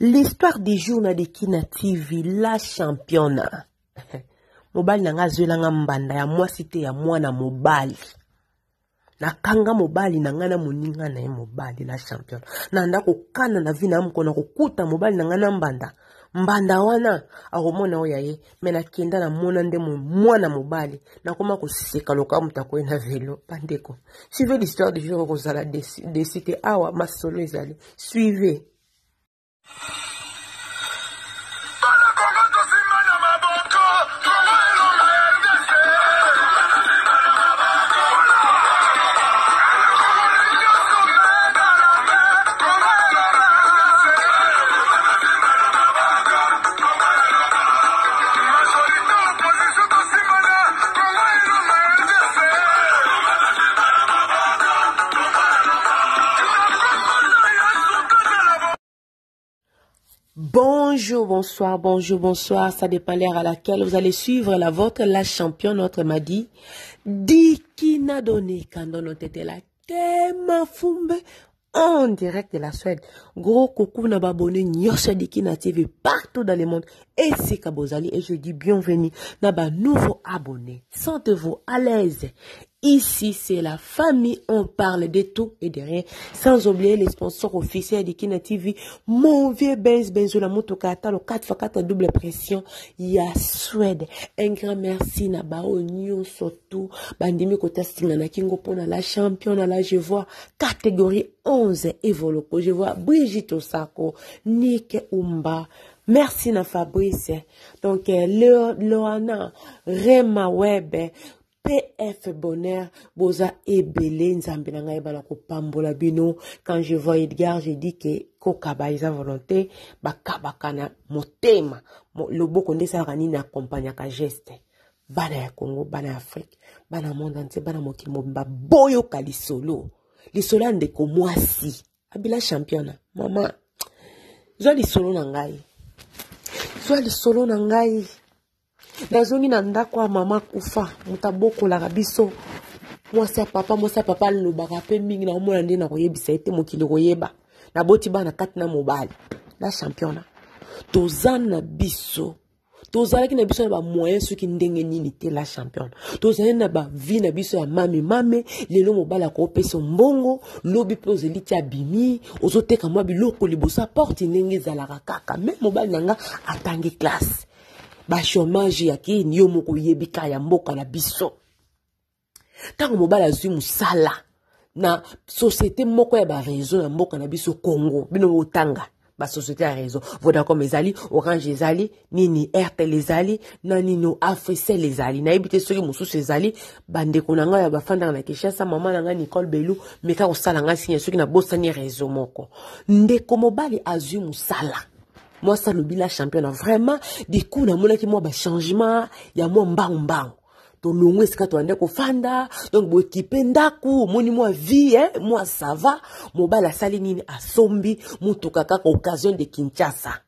L'histoire du jour na Dikina TV, la championne. Mobali na nga azwela nga mbanda ya mwasi te ya mwana mobali. Nakanga mobali na nga na moninga na ye mobali la championne. Nanda kokana na vie na mokona kokuta mobali na nga na mbanda. Mbanda wana akomona oyo ya ye me nakenda namona nde mwana mobali nakoma koseka loka moto akoyi na velo. Bandeko, suivez l'histoire du jour okozala desi te awa masolo ezali. Suivez. Bonjour, bonsoir, bonjour, bonsoir. Ça dépend l'heure à laquelle vous allez suivre la vôtre, la championne, notre m'a dit. Dikina donné quand on était là. Tema fumbe en direct de la Suède. Gros coucou na babone nyonso Dikina TV partout dans le monde. Et c'est Kabozali et je dis bienvenue na ba nouveau abonné. Sentez-vous à l'aise. Ici, c'est la famille. On parle de tout et de rien. Sans oublier les sponsors officiels de Kina TV. Mon vieux Benz Benzo la moto le 4x4 double pression. Ya Suède. Un grand merci na bao nyonso tout. Bandimi kota singa na kingo pona la championne là je vois catégorie 11 Evoloko. Je vois Brigitte Osako, Nick Umba. Merci na Fabrice. Donc Loana, Rema Web, PF Bonheur, boza ebele nzambe na ngai bana kopambola bino. Quand je vois Edgar, je dis que kokaba eza volonté, bakabaka na motema. Loboko nde esalaka nini accompagnaka geste. Bana ya Congo, bana ya Afrique, bana monde entier, bana mokili mobimba, boyoka lisolo. Lisolo ya ndeko mwasi, abila championa, mama. Zwa lisolo na ngai. Zwa lisolo na ngai. Nazongi na ndako ya mama kufa, moto abokolaka biso. Mwasi ya papa, mwasi ya papa alobaka pe mingi, naomona nde nakoyebisa ye te, mokili koyeba. Naboti bana kati na mobali. La championa. Toza na biso. Tozalaki na biso na ba moyen soki ndenge nini te la championne. Tozali na ba vie na biso ya mame mame, lelo mobali akopesa mbongo, lobi pe ozeli ti abimi, ozoteka mwa biloko liboso ya porte ndenge ezalaka kaka. Mais mobali na nga atangi classe. Ba chômage ya kini yo moko oyebi ka ya mboka na biso. Tango mobali azwi mosala na société moko ya ba réseau na mboka na biso Congo, bino botanga ba société ya réseau, Vodacom ezali, Orange ezali, nini Airtel ezali, na nini Africell ezali. Nayebi te soki mosusu ezali, bandeko na ngai ya bafandaka na Kinshasa, mama na ngai Nicole Belou, meka kosala ngai signe soki nabosani réseau moko. Ndeko mobali azwi mosala. Mwasi alobi la championne, vraiment, du coup namonaki mwa ba changement ya mwa mbangu mbangu. Tolongwe esika toyande kofanda, donc boekipe ndaku, omoni mwa vie, hein, mwa ça va. Mobali asali nini? Asombi motuka kaka occasion de Kinshasa.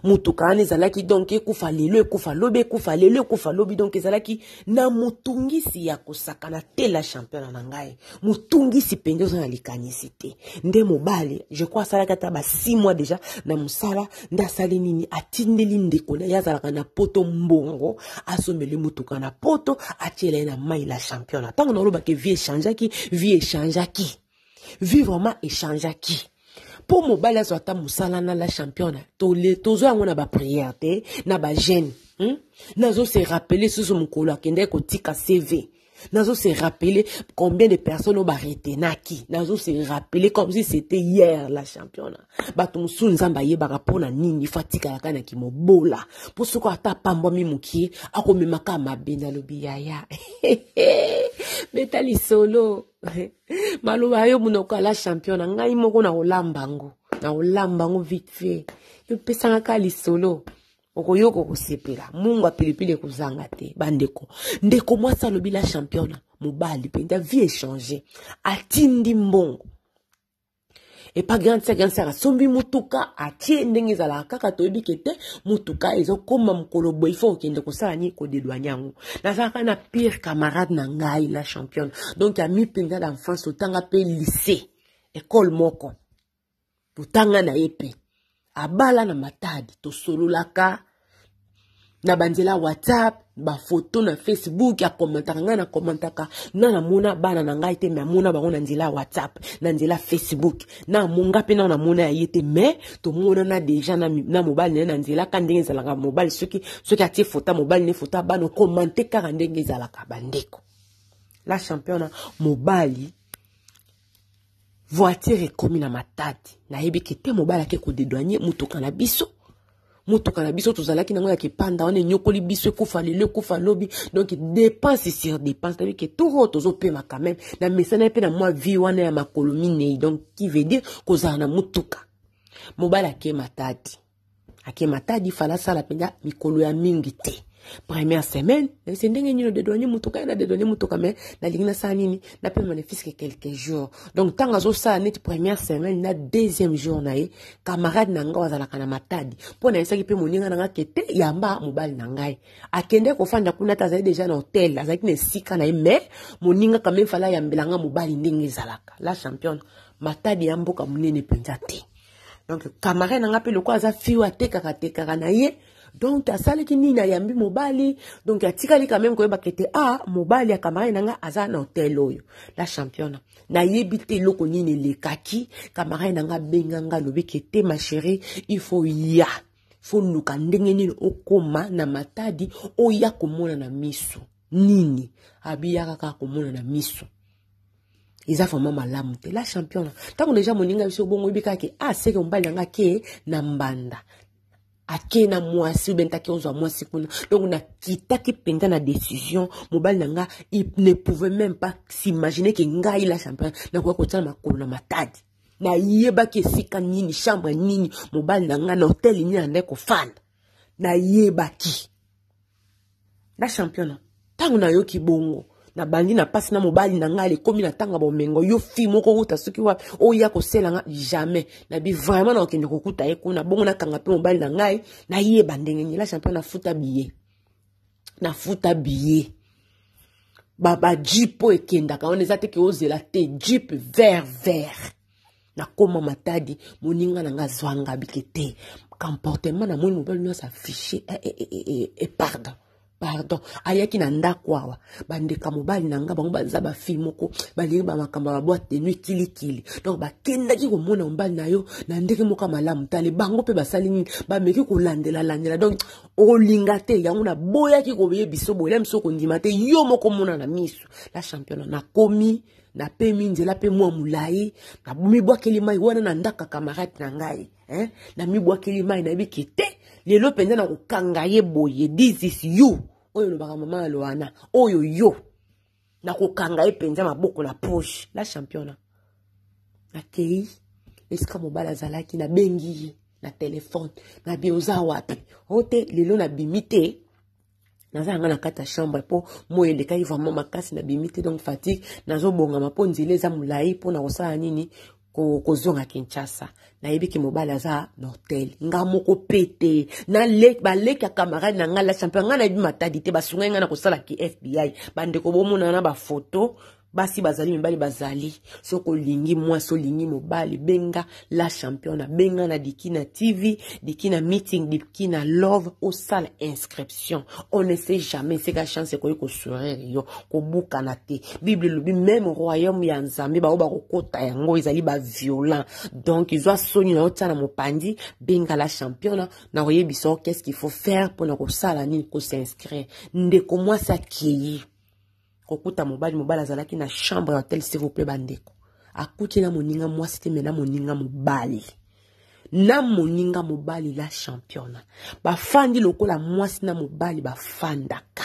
Motuka wana ezalaki donc ekufa lelo, ekufa lobi, ekufa lelo, ekufa lobi, donc ezalaki na motungisi ya kosakana te la championne na ngai. Motungisi mpenza oza na likanisi te. Nde mobali, je crois asalaki ata ba 6 mois déjà na mosala, nde asali nini? Atindeli ndeko na ye azalaka na poto mbongo, asomeli motuka na poto, atiela ye na mai la championne. Ntango nalobaki vie echangeaki, vie echangeaki. Vie vraiment echangeaki. Po mobali azwa ata mosala na la championne, tozwa yango na ba prière te, na ba jeûne. Nazo se rappeler susu mokolo akendaki kotika CV. Nazo se rappeler combien de personnes ont retenaki. Nazo se rappeler comme si c'était hier la championne. Bato mosusu nzambe ayebaka mpona nini fo atikalaka na kimobola. Po soko ata pambwami mokie, akomemaka mabe nalobi yaya. Beta lisolo. Maloba yo monoko la championne, ngai moko na kolamba ngo. Na kolamba ngo vite fait. Yo pesanga ka lisolo. Okoyoka kosepela. Mungu apilipili ekozanga te bandeko. Ndeko mwasi alobi la championne, mobali mpenza vie échanger. Atindi mbongo. Epa grande sœur, grande sœur asombi motuka, atie ndenge ezalaka kaka toyebi ke te, motuka ezokoma mokolo boye, il faut okende kosala nini, kodédouaner yango. Nazalaka na pire camarade na ngai la championne. Donc ami mpenza d'enfance, totanga pe lycée, école moko. Totanga na ye pe. Abala na Matadi, tosololaka na banzela WhatsApp, bafoto na Facebook, akommentaka ngai nakommentaka na namona bana na ngai te, me amona bango na nzela ya WhatsApp, na nzela Facebook, na nga mpe na namona ya ye te, me tomonana deja na, na mobali na ye na nzela ka ndenge ezalaka mobali soki soki atie foto ya mobali ne foto ya bana okommente kaka ndenge ezalaka bandeko. La championa mobali voiture ekomi na Matadi, nayebi ke te mobali ake kodedouane motuka na biso, motuka na biso tozalaki nango ya kepanda wana enyokoli biso, ekufa lelo ekufa lobi, donc dépense sur dépense. Nayebi ke tour oyo tozopema quand même na mesana mpe na mwa vie wana ya makolo minei, donc qui veut dire kozala na motuka. Mobali ake Matadi, ake Matadi, fala asala mpenza mikolo ya mingi te. Première semaine nayebisi ndenge nini odedouane motuka ye, na dedouane motuka me nalingi nasala nini, napema ne fiske quelques jours. Donc ntango azosala neti première semaine na deuxième jour na ye, camarade na ngai azalaka na Matadi, mpo nayebisaki mpe moninga na ngai ke te yamba mobali na ngai akende kofanda kuna te, azali deja na hotel, azalaki na esika na ye, mais moninga quand même fala ayambela nga mobali ndenge ezalaka. La championne, Matadi ya mboka monene mpenza te. Donc camarade na ngai mpe lokola aza fille atekaka tekaka na ye, donc asalaki nini, ayambi mobali, donc atikali quand même koyeba kete a mobali ya camarade na ngai aza na hotel oyo. La championne, nayebi te eloko nini elekaki, camarade na ngai abenga ngai, alobi ke te ma chérie, il faut ya faut luka ndenge nini okoma na Matadi, oya komona na miso nini abiyaka kaka komona na miso eza vraiment malamu te. La championne, ntango deja moninga biso bongo oyebi kaka ke ah seke mobali na ngai ake na mbanda, ake na mwasi ou bien taki ozwa mwasi kuna. Donc nakitaki mpenza na décision, mobali na nga il ne pouvait même pas s'imaginer ke ngai la championne nakoki kotia makolo na Matadi. Nayebaki esika nini, chambre nini mobali na ngai, na hotel nini andai kofanda, nayebaki. La championne, ntango nayoki bongo nabandi na mpasi na mobali na ngai, ekomi na ntango ya bomengo, yo fi moko wuta soki wapi oya kosela nga jamais, nabi vraiment nakokende kokuta ye kuna, bongo nakanga mpe mobali na ngai, nayeba ndenge nini. La championne, nafuta billet, nafuta billet ba jeep oyo ekendaka wana, eza te ke ozela te, jeep vert vert. Nakoma Matadi, moninga na nga azwanga bike te comportement, namoni mobali nyonso affiche eh, eh, eh, eh, eh, pardon pardon, ayaki na ndako awa, bandeka mobali na nga bango baza bafille moko balingi bamakambo ya baboite de nuit kilikili, donc bakendaki komona mobali na yo na ndenge moko ya malamu tale bango mpe basali nini, bameki kolandela landela, donc olinga te yango naboyaki koyebisa boye, na miso kondima te, yo moko mona na miso. La championne, nakomi, napemi nzela mpe mwa molai, namibwakeli mai wana na ndako ya camarade na ngai, hein? Namibwakeli mai, nayebi ke te lelo mpenza nakokanga ye boye, this is you oyo olobaka mama ya Loana oyo yo, nakokanga ye mpenza maboko na poche. La championne, nakei esika mobali azalaki, nabengi ye na telefone, nabi oza wapi? O te lelo nabimi te, naza yanga na kati ya chambre mpo moi elekaki vraiment makasi, nabimi te, donc fatigue, nazobongama mpo nzela eza molai mpo na kosala nini, kozonga Kinshasa. Nayebi ke mobali aza na hotel, nga moko pe te, baleki ya camarade na ngai la champion, ngai nayebi Matadi te, basungai ngai na kosala ki FBI. Bandeko bomonana na bafoto, basi bazali, mibali bazali, soki olingi mwasi, olingi mobali, benga la championne, benga na Dikina TV, Dikina meeting, Dikina love, osala inscription, on ne sait jamais esika chance ekoki kosourire yo, kobukana te. Bible elobi même royaume ya Nzambe bao bakokota yango ezali baviolent, donc zwa soni na yo tia na mopandi, benga la championne na koyebisa yo qu'est-ce qu'il faut faire mpona kosala nini, kos'inscrire. Ndeko mwasi akei kokuta mobali, mobali azalaki na chambre ya hotel, s'il vous plaît bandeko, akuti na moninga mwasi te, me na moninga mobali, na moninga mobali. La championne, bafandi lokola mwasi na mobali bafandaka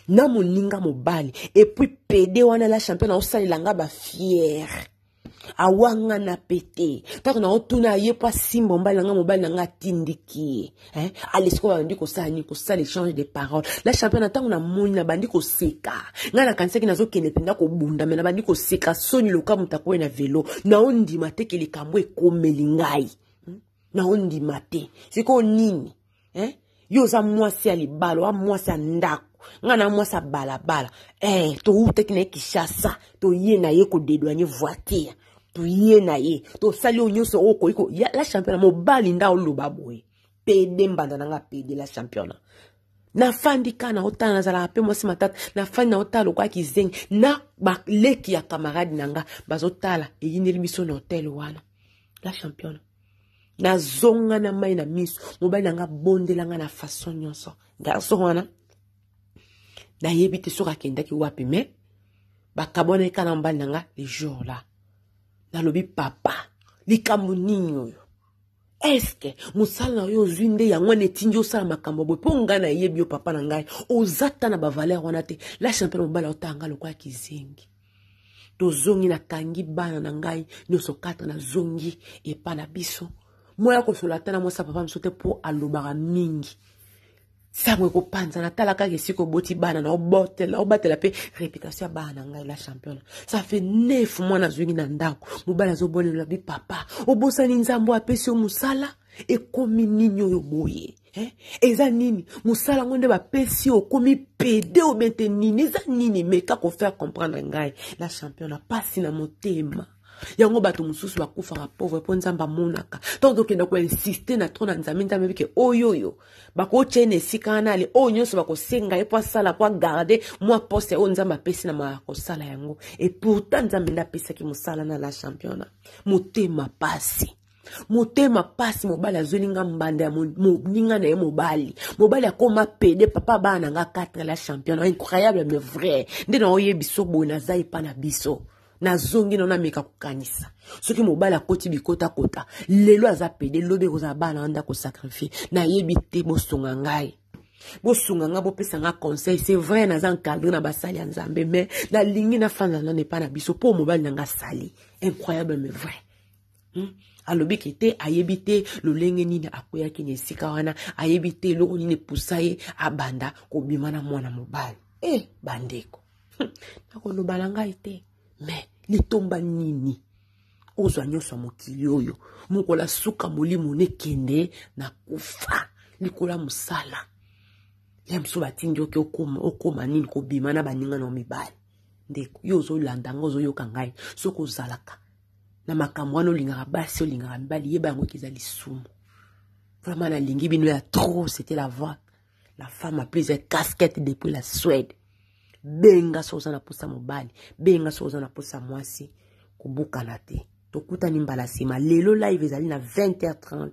na moninga mobali, et puis pede wana la championne aosalela nga bafiere, awangana pe te. Ntango naotuna ye mpo asimba mobali na nga, mobali na nga atindiki ye, eh? Ale sikoyo babandi kosala nini, kosala échange de parole. La championne, ntango namoni nabandi koseka, ngai nakanisaki nazokende mpenza kobunda, me nabandi koseka soni loka moto akoye na velo, naondima te ke likambo ekomeli ngai, Naondima te. Sikoyo nini, eh? Yo oza mwasi ya libala, oza mwasi ya ndako, ngai na mwasi ya balabala, eh, toutaki na ye Kinshasa, toye na ye kodedouane voiture. Toye na ye, tosali oyo nyonso oyo okoki ko la championa. Mobali nda oloba boye, pede mbanda na nga, pede la championa. Nafandi kaka na otala, nazalaka mpe mwasi matata. Nafandi na otala lokola kizengi na baleki ya camarade na nga bazotala. Eyindeli biso na hotel wana, la championa. Nazonga na mai na miso. Mobali na nga bondela nga na façon nyonso. Garçon wana, nayebi te soki akendaki wapi, mais bakabwanaki kaka na mobali na nga le jour là. Nalobi: "Papa, likambo nini oyo? Eske mosala na yo ozwi nde yango wana etindi osala makambo boye? Mpo ngai nayebi yo, papa na ngai, oza ta na bavaleur wana te." La champion, mobali aotanga ngai lokola kizengi. Tozongi, nakangi bana na ngai nyonso 4, nazongi epa na biso. Moya kosola ata na mwasi ya papa mosusu te, mpo alobaka mingi, sango ekopanza. Natala kaka esika oboti bana na obotela, obatela mpe réputation ya bana na ngai. La championne, ça fait 9 mois nazwingi na ndako. Mobali azobolela bi: "Papa, obosani Nzambe apesi yo mosala? Ekomi nini oyo boye, eh? Eza nini? Mosala yango nde bapesi yo, okomi pédé ou bien te? Nini, eza nini? Meka kofaire comprendre ngai." La championne, pasi na motema. Yango bato mosusu bakufaka pauvre, mpo Nzambe amonaka. Ntango tokenda koinsister na tro na Nzambe, Nzambe ebike oyo oyo bakotya ye na esika wana, ale oyo nyonso bakosenga ye mpo asala, mpo agarder mwa poste oyo Nzambe apesi na maka kosala yango. Et pourtant Nzambe nde apesaki mosala na. La championa, motema pasi, motema pasi. Mobali azweli nga mbanda ya moninga na ye. Mobali akoma pédé, papa bana na nga 4. La championne, incroyable mais vrai, nde na oyebi so boye. Naza epa na biso, nazongi nano, nameka kokanisa soki mobali akoti bikotakota. Lelo aza pédé, lobi ekozala bana wana nde akosacrifier. Nayebi te. Bosunga ngai, bosunga ngai, bopesa nga conseil. C'est vrai, naza encadré na basali ya Nzambe, mais nalingi nafanda nano epa na biso mpo mobali na nga asali incroyable mais vrai, Alobiki te, ayebi te lolenge nini akweyaki na esika wana, ayebi te eloko nini epusa ye abanda kobima na mwana mobali. E bandeko, nakoloba na ngai te, mais litomba nini ozwa nyonso ya mokili oyo, mokolo asuka molimo nekende na kufa likolo ya mosala ya mosusu batindi oki okoma, okoma nini, kobima na baninga na mibali? Ndeko, yo ozolanda ngai, ozoyoka ngai, soki ozalaka na makambo wana, olingaka basi, olingaka mibali, yeba yango eza lisumu. Vraiment, nalingi bino ya trop. C'était la voix, la femme a plusieurs casquettes depuis la Suède. Benga so oza na posa mobali, benga so oza na posa mwasi. Kobukana te. Tokutani mbala nsima. Lelo live ezali na 20h30.